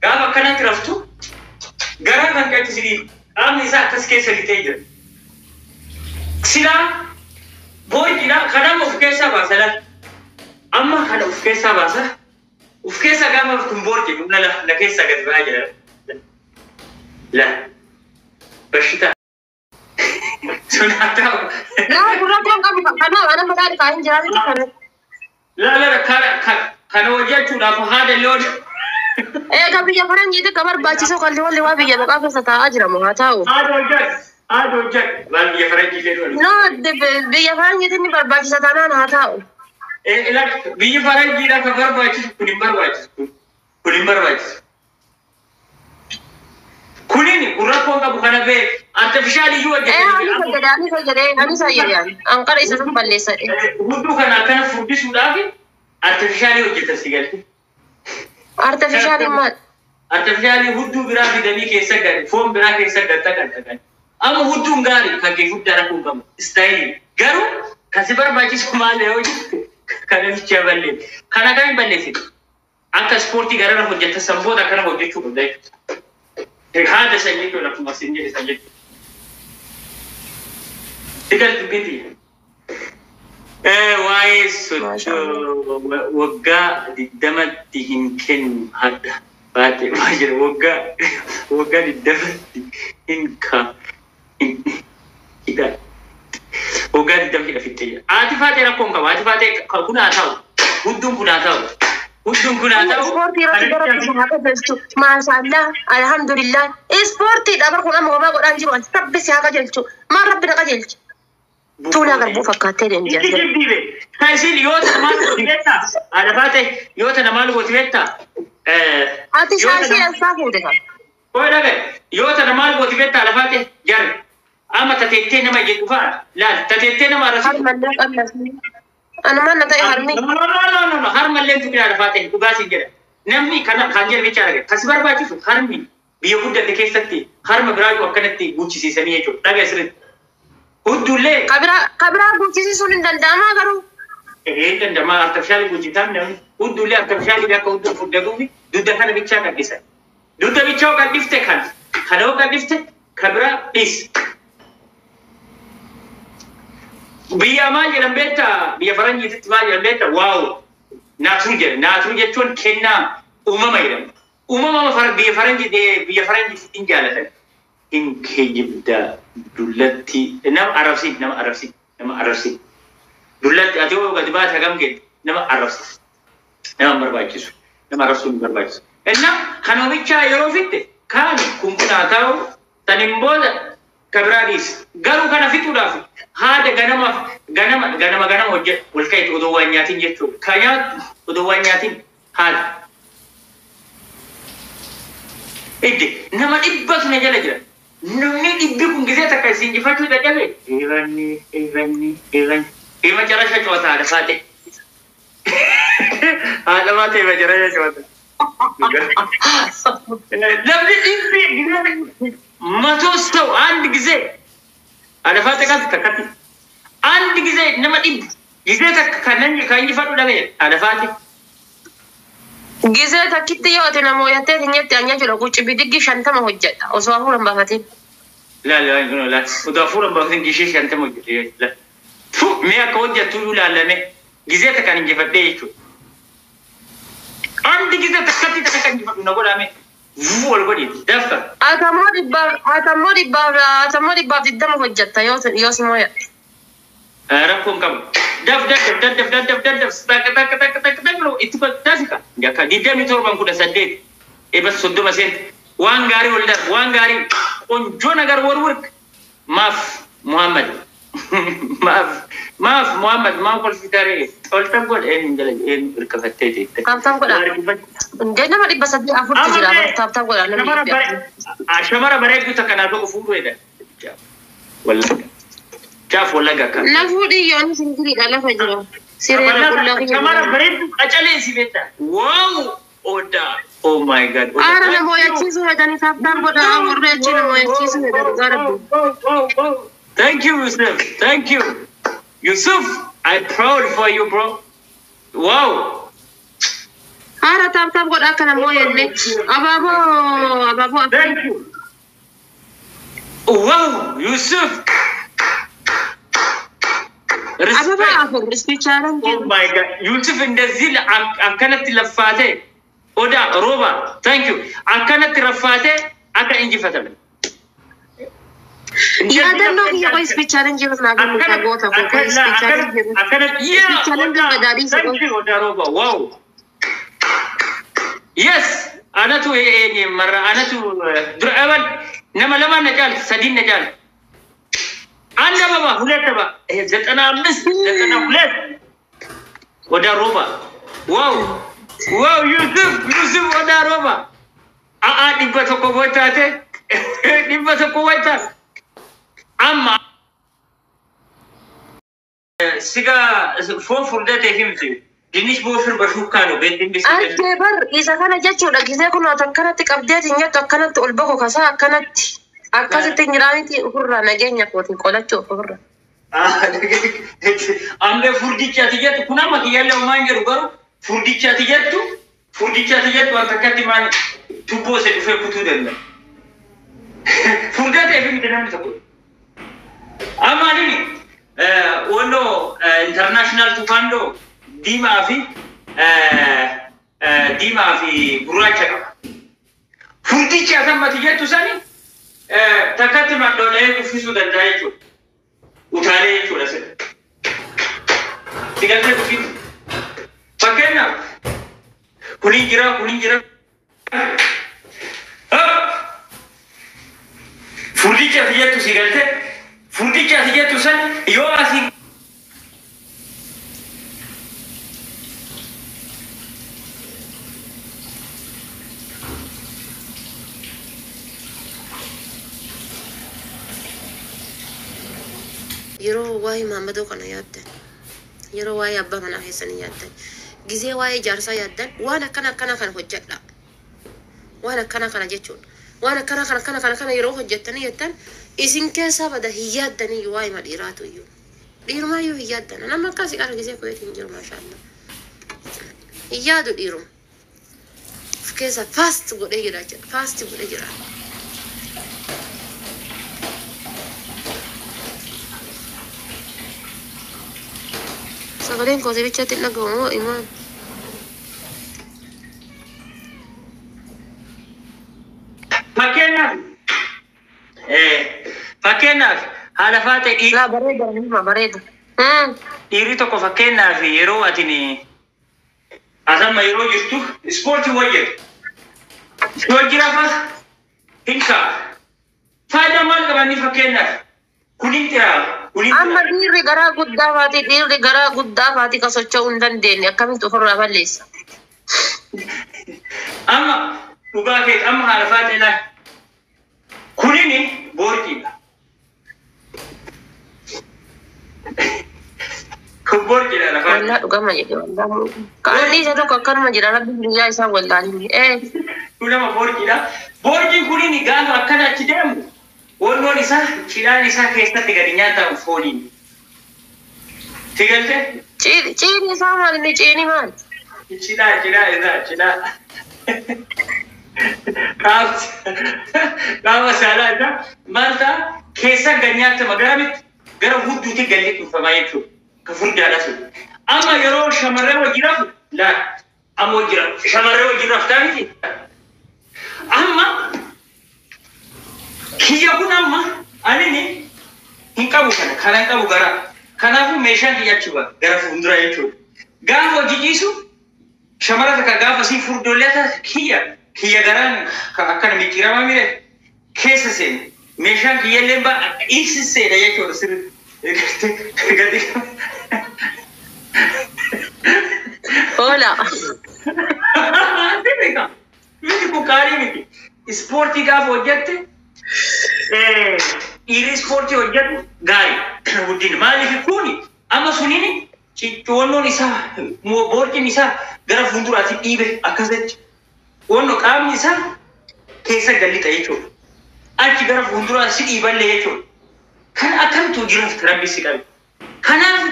Gaafa akkanatti raftu garaa kan keetti si dhiibu. Qaamni isaa akkas keessa lixee jira. Silaa boorjiidha kanama of keessaa baasa laal. Amma kana of keessaa baasa. Of keessaa gaafa kun boorji humna na keessaa gadi ba'aa jira. La bashita. Sun haa ta'u. Laa gurra koon qabu kanaaf ana mataa dhiqaa hin jiraatu kana. La la kana hojjechuudhaaf haada illee Egaa biyya faranjiitti akka barbaachisu kalli walli waa biyya baqaa keessa taa'aa jira moo haa taa'u. Haada hojjedhu. Haada hojjedhu. Maal biyya faranjii jedhu. No, biyya faranjiitti ni barbaachisa taanaan haa taa'u. Biyyi faranjiidha kan barbaachisu kun hin barbaachisu. Kun hin barbaachisu. Kunin gurra koon qabu kana bee artificial iyyuu Ee, anis fayyade, anis fayyade, anis fayyade. Anqara isa sun balleessadhe. Hudduu kana akkana furdisuudhaaf artificial hojjetan si galte. Artificial maal? Artificial hudduu biraa fidanii keessa gadi foon biraa keessa gatta kan takan. Amma hudduun gaarii kan kee guddaa rakkoo qabu style garuu kan si barbaachisu maal yoo jette kana bicha balleessi. Kana kamiin balleessite? Akka ispoortii gararra hojjetta sanboota akkana hojjechuu qabda jechuudha. Haada san jechuudha akkuma isin jedhe san jechuudha. Digal dubbiti. Waa'ee sochoo waggaa 20tti hin kennu hadha. Baate waa jira waggaa 20tti hin ka hin hidha. Waggaa 20 hidha fittee jira. Haati faatee rakkoon qaba. Haati faatee kun haa ta'u. Hudduun kun haa ta'u. Hudduun kun haa ta'u. Ispoortii irratti gara bifa haa qajeelchu. Maashaallah, alhamdulillah. Ispoortiidha bar kun amma homaa godhaan jiru. Rabbi si haa qajeelchu. Maal rabbi na qajeelchu? Tuulaa garbuu fakkaattee deemti. Itti jibbiibe. Kan isin yoo tana maal gooti beektaa? Haadha faatee yoo tana maal gooti beektaa? Ati shaashii eessaa fuute kan? Koo dhabe yoo tana maal gooti beektaa haadha faatee jarri. Amma tateettee nama jedhu fa'a laal tateettee nama arrasitu. Harmallee qallasni. Anumaan na ta'e harmi. No no no no no harmallee tuqee haadha faatee dhugaa siin jedha. Namni kana kan jedhu bicha argate. Kasi barbaachisu harmi biyya guddate keessatti harma biraa yoo akkanatti guchisiisanii jechuudha. Dhaga sirriitti. Hudduullee. Kabiraa guuchisiisuun hin danda'amaa garuu. Hin danda'amaa artifishaal guuchisan namni hudduullee artifishaalii akka hudduu furdatuufi dugda kana bichaa qal'isan. Dugda bichaa qal'ifte kana kana yoo qal'ifte kabiraa dhiis. Biyya maal jedhan beektaa? Biyya faranjiititti maal jedhan beektaa? Waaw! Naatuu jedhan. Naatuu jechuun kennaa uumama jedhama. Uumama biyya faranjii biyya faranjiititti hin jaalatan. Hin kijibda dullatti nama arrabsi nama arrabsi nama arrabsi. Dullatti ati yoo gadi baate hagam geette nama arrabsi. Nama hin barbaachisu. Nama arrabsuun hin barbaachisu. Inna kan oomichaa yeroo fitte kaani kun kun haa ta'u sanin booda kabiraa dhiisi. Garuu kana fixuudhaaf haada ganamaaf ganama ganama ganama hojjedhu wal ka'itu odoo waan nyaatin jechuudha. Ka nyaattu odoo waan nyaatin haada. Idde nama dhibbatu na jala jira. Namni dhibbi kun gisee takka isin injifachuu dadhabe. Ibanni ibanni ibanni. የመጨረሻ ጨዋታ haadha faate. Haadha faate የመጨረሻ ጨዋታ. Namni dhibbi መቶ ሰው አንድ ጊዜ haadha faate kan takkatti አንድ ጊዜ nama dhibbi gisee takka kan injifadhu dhabe haadha faate. Gisee takkitti yoo ati nama hojjattee hin jette anya jira qucci bidiggi 50 hojjedha osoo hafuura hin baafatin. La la la osoo hafuura hin baafatin gishee 50 hojjedhe la. Fu mee akka hojjettu ilaalame gisee takka injifadhee jechuudha. አንድ ጊዜ takkatti takka injifadhu na godhame vuu wal godhi dafka. Atammoo 120 hojjetta yoo si mooyadhe. Rakkoon qabu. Daf daf daf daf daf daf daf daf takka takka takka takka takka itti dafika. Jakka 27 18 ebas 30 seent waan gaarii ol darbu waan gaarii ቆንጆ ነገር ወርውርክ ማፍ ሙሐመድ ማፍ ማፍ ሙሐመድ ማን kolfitare toltan godhe eenyu jala eenyu hirkafattee jette. Tap tap godha. Indee nama 300 afurtu jira tap tap godha namni 400. Shamara bareedduu takka naa ta'u fuudhu jedha. Wallagga. Jaaf wallagga akka. Na fuudhii yoon singiriidha lafa jira. Sireera qullaa kiyya. Shamara bareedduu qacalee si beekta. Wow! Oda. Oh my God. Aara nama hojjechiisuu hedani tap tap godha warra achi nama hojjechiisuu hedani gaara. Thank you, Yusuf. Thank you. Yusuf, I'm proud for you, bro. Wow. Haara tap tap godha akkana moo jenne. Abaaboo abaaboo afur. Thank you. Wow, Yusuf. Ababaa Respect. afur speed challenge. Oh my God. Yusuf እንደዚህ akkanatti laffaatee Odaa rooba thank you akkanatti raffaatee akka injifatame. Yaadannoo kiyya qoy speed challenge irra naa kennu kaa goota koo qoy speed challenge irra. Akkanatti Speed challenge irra daadhii si thank you Odaa rooba wow. Yes anatu eenye marra anatu dura abal nama lama na caal sadiin na caal አንድ አበባ ሁለት አበባ 95 92 ወደ ሮባ wow wow ዩሱፍ ዩሱፍ ወደ ሮባ አአ 100 ቦታቴ 100 ወይታ አማ ስጋ ፎን furdate himti ድንች በወፍር በሹካ ነው ቤት ድንች Argee bar isa kana jechuudha gisee kun akkanatti qabdeetiin nyattu akkanatti ol boko kasaa akkanatti akkasitti nyiraaniti ofirraa nageenya kootiin qolachuu ofirra. Ambe furdichaati jettu kun amma kiyyaallee homaa hin jedhu garuu furdichaati jettu furdichaati jettu waan takkatti maan tubboo isa dhufee kutuu danda'a. Furdaa ta'eef miti namni tokko. Amma ani wannoo international taekwondo diimaa fi gurraacha qaba. Furdicha ammati jettu sani takkatti maan dholee uffisuu danda'a jechuudha. Utaalee jechuudha sirri. Sigaltee dubbiin. Fakkeenyaaf kuniin jira kuniin jira. Furdicha ati jettu sigaltee furdicha ati jettu san yoo asii Yeroo waa'ee maammadoo kana yaaddan yeroo waa'ee abbaa manaa keessanii yaaddan gisee waa'ee jaarsaa yaaddan waan akkana akkana kana hojjedha. Waan akkana kana jechuudha. Waan akkana kana kana kana kana yeroo hojjettanii jettan isin keessaa bada hin yaaddanii waa'ee ma dhiiraatu iyyuu. Dhiirumaayyuu hin yaaddan. Nama akkasii qara gisee kuyeetiin hin jiru maashaallah. Hin yaadu dhiiruma. Of keessa fast godhee jira jechuudha. Fast godhee jira. Sagaleen koo sibichatti hin dhagahamu moo imaan? Fakkeenyaaf fakkeenyaaf haala faatee Laa bareeda nama bareeda. Dhiirri tokko fakkeenyaaf yeroo atin asamma yeroo jirtu ispoortii hojjetu. Hojii rafa hin ka'a. Faayidaa maal qabanii fakkeenyaaf kunin xiraa kunin Amma dhiirri garaa guddaa faati dhiirri garaa guddaa faati ka socho'uu hin dandeenye akkamitti ofirraa balleessa? Amma dhugaa keessa amma haala faatee laa kunini boorciidha. Kun boorciidha lafa. Wallaa dhugama jedhe wallaa. Kaan isa tokko akkanuma jira rabbi biyyaa isaa wallaalini. Kun nama boorciidha. Boorciin kunini gaafa akkana achi deemu wannoon isaa cidhaan isaa keessatti gadi nyaatamu fooniin. Si galtee? Ciini isaa maal inni ciini maal? Cidhaa cidhaa isaa cidhaa. Qaama saalaa isaa maal ta'a keessa gad nyaatama gara miti gara hudduutti galli dhufamaa jechuudha. Ka furdaadha sun. Amma yeroo shamarree wajjin rafu laa amma wajjin rafu shamarree wajjin raftaa miti. Amma kiyya kun amma anini hin qabu kana kana hin qabu gara kanaafuu meeshaan kiyya achi ba'a gara fuuldura jechuudha. Gaafa hojii ciisu shamara takka gaafa sii furdollee taate kiyya kiyya garaan akkana micciiramaa mire keessa seene meeshaan kiyyallee ba'a ibsi seena jechuudha sirri gadi. Hola. Miti kun qaalii miti. Ispoortii gaafa hojjette dhiirri ispoortii hojjetu gaarii guddina. Maaliif kuni amma suniin wannoon isaa boorciin isaa gara fuulduraatti dhiibe akkasitti wanno qaamni isaa keessa gallixa jechuudha. Achi gara fuulduraa si dhiiballee jechuudha. Kan akkamtu jiraaf rabbi si qabe. Kanaaf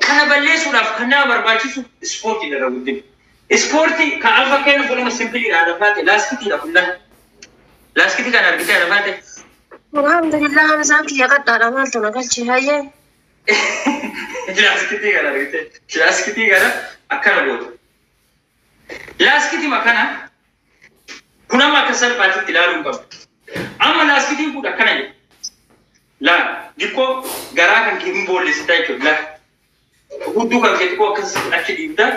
kana balleessuudhaaf kan nama barbaachisu ispoortii irra guddina. Ispoortii kan an fakkeenya kun nama simpiliidha Arafaate laaskitiidha kun laaskitii kan argite Arafaate. Alhamdulillah Hamzaan kiyya qadhaadha maaltu na galche hayyee. Laaskitii kana argite laaskitii kana akkana gootu. Laaskitii kana kun amma akka salphaatitti ilaaluu hin qabdu. Amma laaskitiin kun akkana jedha. Laa diqqoo garaa kan kee hin boollessitaa jechuudha. Laa hudduu kan kee xiqqoo akkas achi dhiibdaa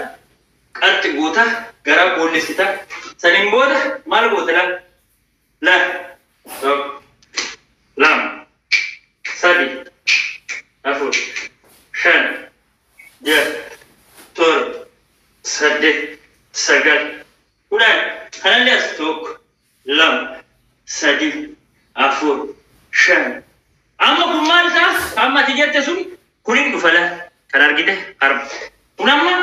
qarxi goota garaa boollessitaa. Saniin booda maal goota laa? Laa tokko lama sadi afur shan ja'a torba saddeet sagal 10 kanallee as tokko lama sadi afur shan. Amma kun maal ta'a? Amma ati jette sun kunin dhufa laa kan argite harma. Kun amma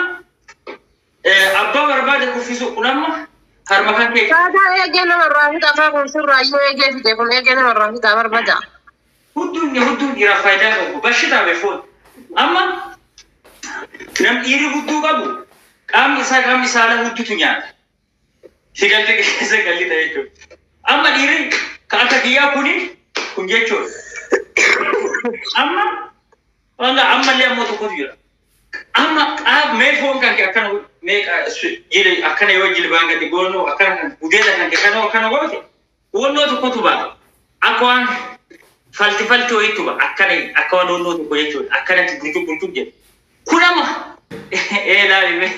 abbaa barbaade kuffisu kun amma harma kan kee. Taataa eegee namarraa fixa afaan kun sirraa iyyuu eegee fide kun eegee namarraa fixa barbada. Hudduun hudduun dhiiraaf faayidaa qabu bashitaa beefoon. Amma nam dhiirri hudduu qabu qaamni isaa qaamni saalaa huddutu nyaata. Si galte keessa gallita jechuudha. Amma dhiirri kan akka kiyyaa kuni kun jechuudha. Amma wanta ammallee ammoo tokkotu jira. Amma qaam mee foon kan kee akkana mee jili akkana yoo jilbaan gadi goonoo akkana kan gudeeda kan kee kana akkana goote wannoo tokkotu ba'a. Akka waan falti falti wayiitu ba'a akkana akka waan wannoo tokko jechuudha. Akkanatti burcuk burcuk jedha. Kun amma ee laali mee.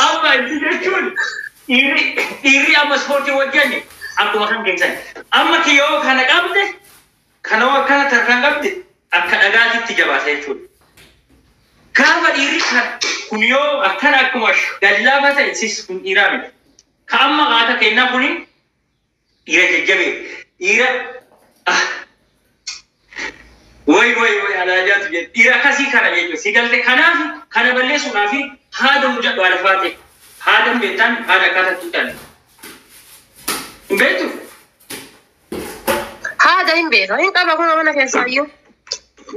Amma inni jechuun dhiirri amma ispoortii hojjenne akkuma kan keessan. Amma kiyyoo kana qabde kana akkana tarkaan qabde akka dhagaatitti jabaata jechuudha. Gaafa dhiirri kun yoo akkana akkuma gallaafa ta'e sis kun dhiiraa miti. Ka amma haata kennaa kuni dhiira jajjabee dhiira way way way alaajaatu jedhe dhiira akkasii kana jechuudha. Si galte kanaaf kana balleessuudhaaf haada hojjedhu Arafaate. Haada beektan haada akkaataa tuutan. Hin beektu? Haada hin beeka hin qaba kun mana keessaa iyyuu.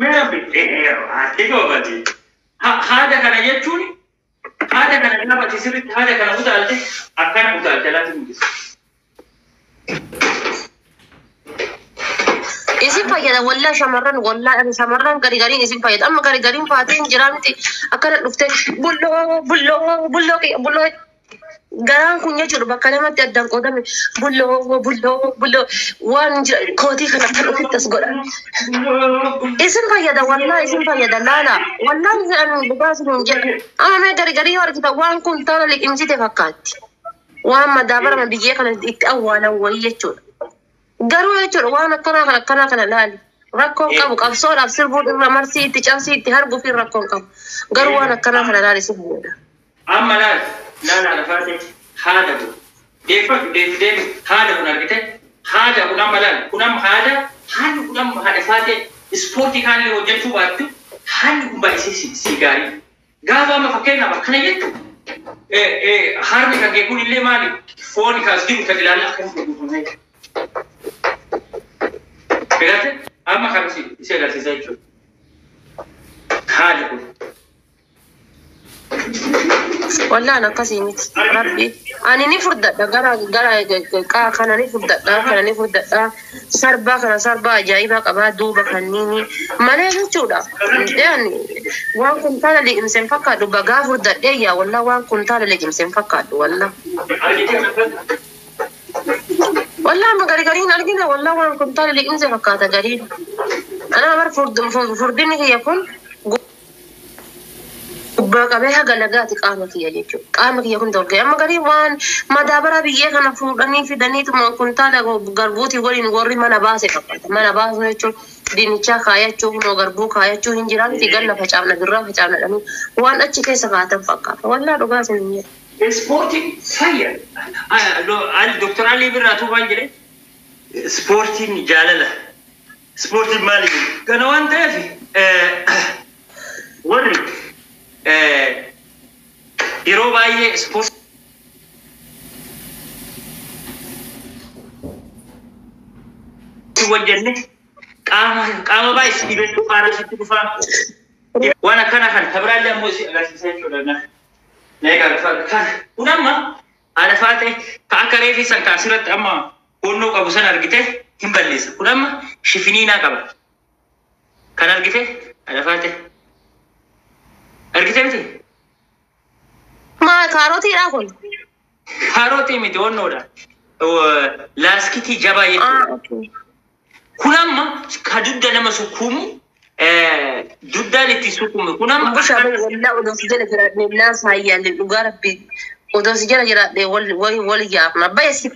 Mee rabbi ati goobati. Haada kana jechuun haada kana gaafa ati sirriitti haada kana utaalte akkana utaalte laati mul'isa. Isin fayyada wallaa shamarran wallaa shamarran gari gariin isin fayyada amma gari gariin faatee hin jiraa miti akkana dhuftee bulloo bulloo bulloo kiyya bulloo garaan kun jechuudha bakka lamatti addaan qoodame bulloo bulloo bulloo waan jira kootii kana kan ofitti as godhan. Isin fayyada wallaa isin fayyada laala wallaa isin ani dhugaa isin hin jedhu amma mee gari garii yoo argita waan kun taala liqimsite fakkaatti waan madaabarama biyyee kana itti awwaalan wayii jechuudha. Garuu jechuudha waan akkanaa kana akkanaa kana laali. Rakkoon qabu qabsoodhaaf sirbuun irra marsii itti cabsii itti harguuf rakkoon qabu. Garuu waan akkanaa kana laali si fayyada. Amma laal laal Arafaate haada kun deeffadhu deefi deefi haada kun argite haada kun amma laal kun amma haada haalli kun amma haadha faate ispoortii kaanillee hojjechuu baattu haalli kun baay'isee si gaarii. Gaafa amma fakkeenyaaf akkana jettu harmi kan kee kun illee maali fooni kaas jiru kan ilaalle akkana godhu. Beekate amma kan si agarsiisa jechuudha. Haada kun. Wallaan akkasii miti. Rabbi. Ani ni furdadha gara gara qaa kana ni furdadha kana ni furdadha sarbaa kana sarbaa ajaa'ibaa qabaa duuba kanniini malee jechuudha. Yaani waan kuntaala liqimseen fakkaadhu bagaa furdadhee yaa wallaa waan kuntaala liqimseen fakkaadhu wallaa. Wallaa amma gari gariin argina wallaa waan kuntaala liqimse fakkaata gariin. Ana bar furdinni kiyya kun gubbaa qabee haga lagaati qaama kiyya jechuudha. Qaama kiyya kun dorgee amma garii waan madaabara biyyee kana fuudhanii fidaniituma kuntaala garbuutii waliin warri mana baase fakkaata. Mana baasu jechuun dinnichaa kaayachuu kunoo garbuu kaayachuu hin jiraanti ganna facaafna birraa facaafna dhanii waan achi keessa kaa'atan fakkaata. Wallaa dhugaa isin hin jedhu. Ispoortiin fayya. Doktor Alii Birraatu maal jedhe? Ispoortiin jaalala. Ispoortiin maali? Kana waan ta'eef warri yeroo baay'ee ispoortii hojjenne Qaama baay'ee si dibachuu faara sitti dhufaa. Waan akkana kan kabiraallee ammoo si agarsiisa jechuudha. Kun amma haadha faate ka akka reefii san ka asirratti amma honnoo qabu san argite hin balleessa. Kun amma shifiniinaa qaba. Kan argite haadha faate. Argite miti? Maa kaarotiidha kun? Kaarotii miti, honnoodha. Laastikiitii jabaa jechuudha. Kun amma ka dugda nama sukkuumu, dugdaan itti sukkuumu. Kun amma Bushaa wallaa odoo si jala jiraadhe naan saayyaalle, dhugaa rabbi odoo si jala jiraadhe wal wal wal yaafna bayesi.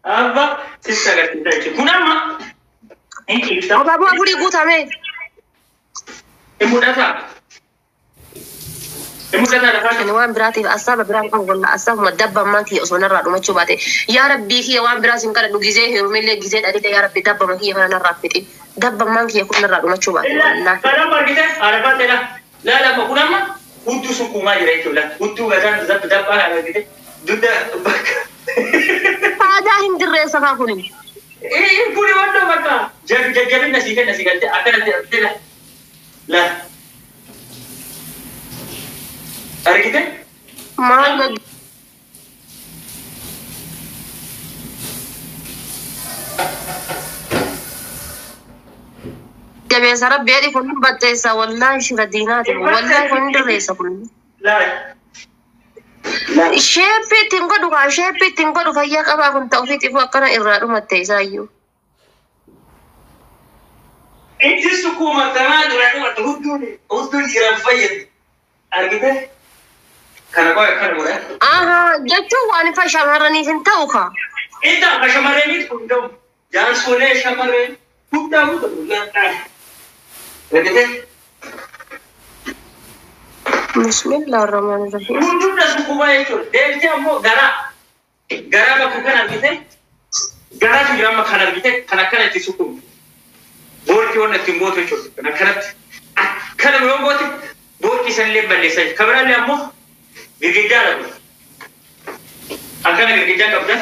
Abba sitti agarsiisa jechuudha. Kun amma hin ciibsa. Abaaboo afurii guutame. Hin mul'ataa? Hin mul'ataa lafaa? Ani waan biraatiif asaaba biraan qabu, walla asaabuma dabbammaan kiyya osoo narraa dhumachuu baate, yaa rabbii kiyya, waan biraas hin kadhadhu, gizee heerumillee gizee dhalite, yaa rabbi dabbama kiyya kana narraa fixi, dabbammaan kiyya kun narraa dhumachuu baate wallaahi. Kanamma argite haadha faate la laala, kun amma hudduu sukkuumaa jira jechuudha. Hudduu gataan dabbaa kana argite dugda bakka. Faadaa hin dirreessa kaa kuni. Kuni wanta bakka jajjabina sii kenna, si galte akkanatti argite la la argite. Maal jabeessa rabbi jedhi, kun hin baxxeessa wallaahi, shira diinaati wallaahi, kun hin dirreessa kun. La. Sheeppi ittiin godhu kaa, sheeppi ittiin godhu fayyaa qabaa kun ta'u ofiitiifuu akkana irraa dhumatte isaayyuu. Itti sukkuuma tamaa dura dhumatu, hudduun dhiiraan fayyadu. Argite? Kana qoy akkana godha. Ahaa, jechuun waan ifa shamarraniif hin ta'u kaa. Inta ka shamarraniif kun ta'u jaarsolee shamarreen hundaa hunda. Argite? Bismillah ar-Rahmaan ar-Rahiim. Hundumna sukkuumaa jechuudha. Deebitee ammoo garaa bakka kan argite garaatu jira, amma kan argite kan akkana itti sukkuumu. Boorkii waan ittiin gootu jechuudha. Kan akkanatti akkana yoo goote boorkii sanillee balleessa jechuudha. Kan biraallee ammoo girgiddaa dha. Akkana girgiddaa qabda.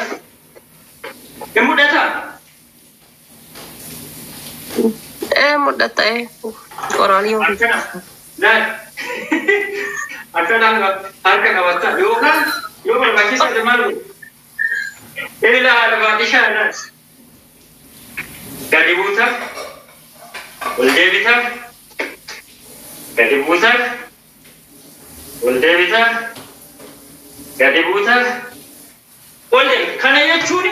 Hin mul'ataa? Ee, mul'ata ee. Qoraan yoo. Akkana laal. Akkana harka qabatta yookaan yoo barbaachisaa ta'e maal godhu? Ilaa barbaachisaa laal. Gadi buuta. Ol deebita. Gadi buuta. Ol deebita. Gadi buuta. Ol deebita. Kana jechuun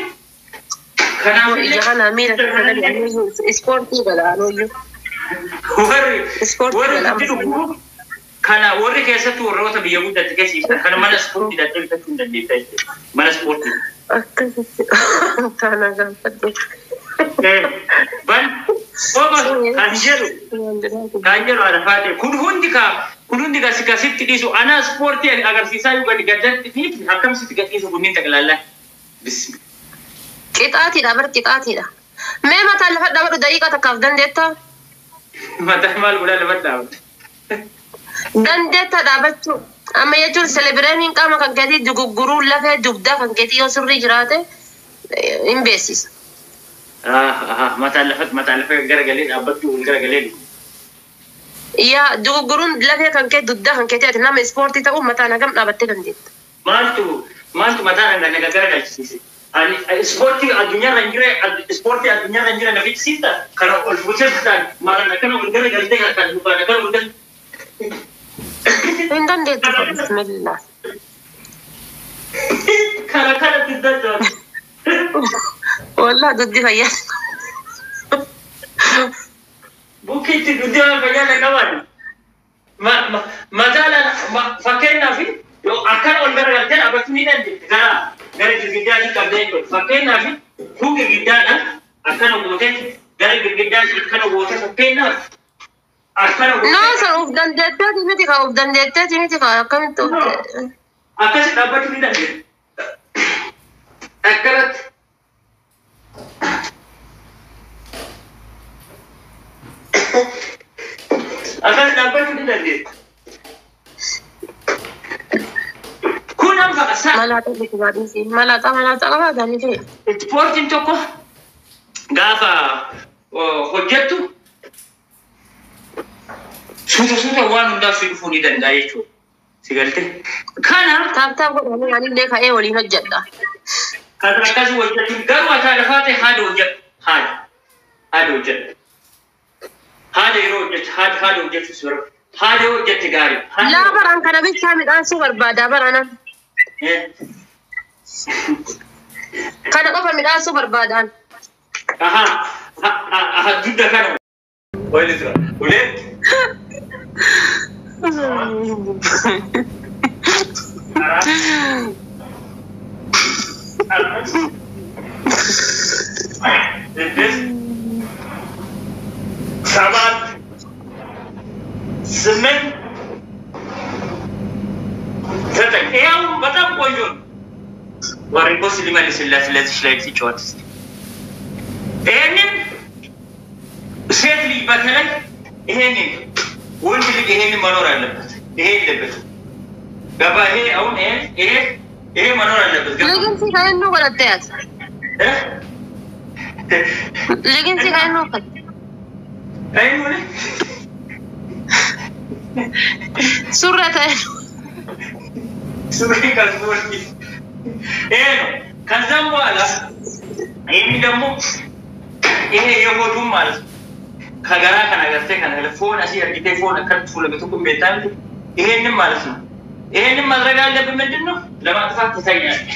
kanaaf Ija kana miira ispoortii godha. Warri Ispoortii warri godha. itti dhufu kana warri keessattuu warroota biyya guddatti keessa kana mana ispoortii hidhattee bitachuu hin dandeetta jechuudha. Mana ispoortii. Akkasitti kana gaafadhu. Ban qofa kan jedhu arafaate kun hundi ka sitti dhiisu ana ispoortii agarsiisaa yoo gadi gaddatti fi akkam sitti gadhiisu kunniin xaqlaallaa. Bismillah. Qixaatiidha bar, qixaatiidha. Mee mataan lafa dhaabadhu daqiiqaa takkaaf, dandeettaa? Mataa maal godhaa lafa dhaabata? Dandeetta dhaabachuu. Amma jechuun selebireemiin qaama kan keetii dugugguruu lafee dugdaa kan keetii yoo sirrii jiraate hin beeksisa. Mataan lafa garagalee dhaabbachuu, ol garagalee. Yaa, dugugguruun lafee kan kee dugdaa kan keetii, ati nama ispoortii ta'uu mataan hagam dhaabattee dandeetta? Maaltu mataa na garagalchisiise? Ani ispoortii addunyaarra hin jire, ispoortii addunyaarra hin jire na fichisiista. Kana ol fuutee mataan mataan akkana ol garagaltee kan mataan akkana ol gar. Hin dandeettu, bismillah. Kana kanatti danda'amu. Wallah dugdi fayyaa. Bukkitti dugdi waan fayyaa na qaban. Mataa fakkeenyaaf yoo akkana ol garagaltee dhaabbachuu ni dandeetti. Gara girgiddaatti qabdee jechuudha. Fakkeenyaaf kun girgiddaadha. Akkana gootee gara girgiddaatti akkana gootee, fakkeenyaaf akkana No, gootee. San uf dandeetteeti miti kaa, uf dandeetteeti miti kaa, akkamitti uf Akkasi dhaabbachuu ni dandeetti. Akkanatti. Akkas dhaabbachuu ni dandeetti. Kun amma Malaaxa dhukkubaa dhiisii. Malaaxa malaaxa qabaatanii ta'e. Ispoortiin tokko Gaafa hojjettu suuta suuta waan hundaaf si dhufuu ni danda'a jechuudha. Si galte? Kana Tap tap godhanii anillee ka'ee waliin hojjedha. Kan akkasii hojjechuun garuu ataa lafaa ta'e haada hojjedhu. Haada. Haada hojjedhu. Haada yeroo hojjettu haada haada hojjechuu si barbaada. Haada yoo hojjette gaarii. Laa baraan kana bichaa midhaansuu barbaada barana. Kana qofa midhaansuu barbaadaan. Aha. Aha dugda kana. Wayli tura. Ulee. አራት አምስት ስድስት ሰባት ስምንት ዘጠኝ። ይኸው በጣም ቆንጆ ነው። ወሬ ሊመልስላት ለዚች ላይ ሲጫወት እስኪ ይሄንን ሴት ልጅ በተለይ ይሄንን ወንድ ልጅ ይሄንን መኖር አለበት። ይሄ የለበትም። ገባ? ይሄ አሁን ይሄ ይሄ ይሄ መኖር አለበት። ገባ? Liginsi kan inni godhatte ati. እ? Liginsi kan inni uffatte. አይሆን Surra ta'e. ሱሪ ከሱሪ ይሄ ነው። ከዛም በኋላ ይህን ደግሞ ይሄ የሆዱም ማለት ነው ከገራ ከነገርቴ ከነገ ፎን አሲ አርጊቴ ፎን አከት ፉለገቱ ኩምቤታን ይሄንን ማለት ነው። ይሄንን ማድረግ ያለብን ምንድን ነው? ለማጥፋት ትተኛለህ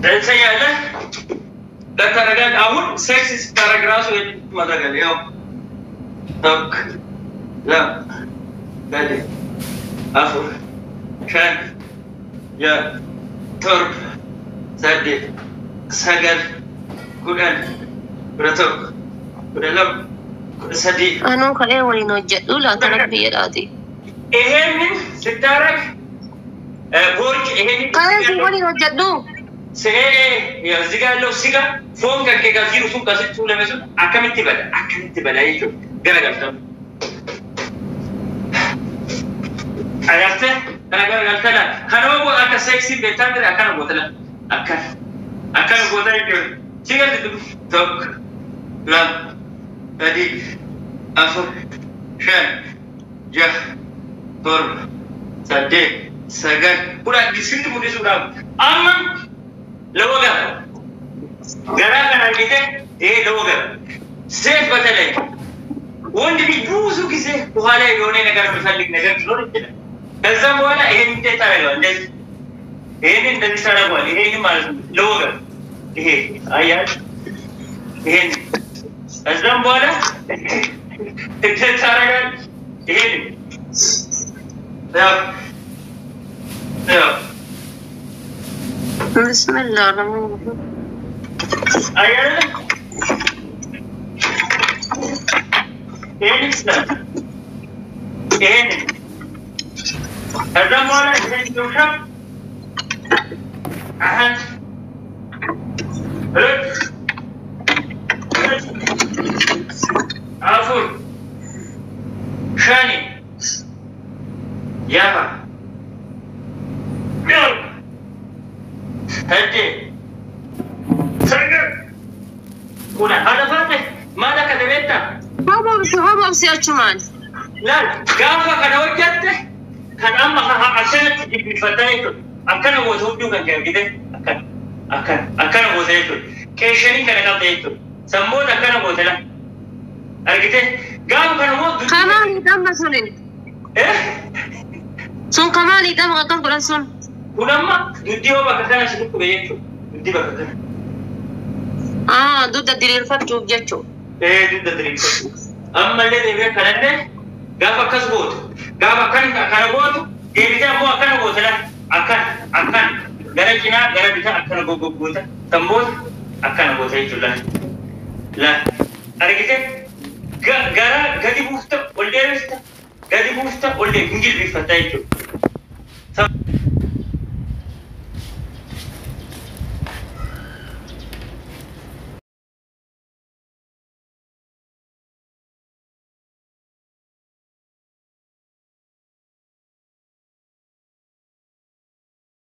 ትተኛለህ። ለተረጋግ አሁን ሴክስ ስታረግ ራሱ ይሄንን ማድረግ አለ። ያው tokko lama sadi afur shan ja'a torba saddeet sagal 10 11 12 13 Anuu ka'ee waliin hojjedhu laata rabbi jedhaati. ይሄንን ስታረግ ቦርጭ ይሄንን Ka'ee si waliin hojjedhu. እዚህ ጋር ያለው ስጋ ፎን ከኬ ጋር ጂሩ ሱን ከስቱ ለመሱ akkamitti bada akkamitti bada jechuudha garagaltama agartee kana garagaltana kanuma boo akka seeksii beektaa miti akkana gootala akkana akkana goota jechuudha si galti tokko lama sadii afur shan jaha torba saddeet sagal 10 sitti mul'isuudhaaf amma ለወገብ ገራ kana argite ይሄ ለወገብ ሴት በተለይ ወንድ ልጅ ብዙ ጊዜ በኋላ የሆነ ነገር የሚፈልግ ነገር ሊኖር ይችላል። ከዛም በኋላ ይሄን እንዴት ታደርገዋለህ? እንደዚህ ይሄንን እንደዚህ ታደርገዋለህ። ይሄንን ማለት ነው ለወገብ ይሄ አያል ይሄን ከዛም በኋላ እንዴት ታደርጋለህ? ይሄንን ያው ያው Bismillah rahmaan rahiim. አያለ ይሄንን ስለ ይሄንን ከዛም በኋላ ይሄን ድርሻ አንድ ሁለት afur shani jaha torba saddeet sagal 10 haadha faate maal akka ta'e beektaa? Hobobsi hobobsi achumaan. Laal gaafa kana hojjatte kan amma akkanatti jibbifataa jechuudha. Akkana goota hudduu kan kee argite akkana akkana akkana goota jechuudha. Keeshanii kana qabda jechuudha. Sammoota akkana goota la argite gaafa kana moo Kamaan hidhamna sunin. Eh? Sun kamaan hidhama akkas godhan sun. Kun amma dugdi yoo bakka kana si dhukkube jechuudha. Dugdi bakka kana. Ah, dugda diriirfachuuf jechuudha. Ee dugda diriirfachuuf. Ammallee deebi'ee kanallee gaafa akkas gootu gaafa akkana kana gootu deebitee ammoo akkana goota la akkana akkana gara cinaa gara bitaa akkana goggoota sammoota akkana goota jechuudha. La argite gara gadi buufta ol deebifta gadi buufta ol deebifta hin jilbiiffatta jechuudha.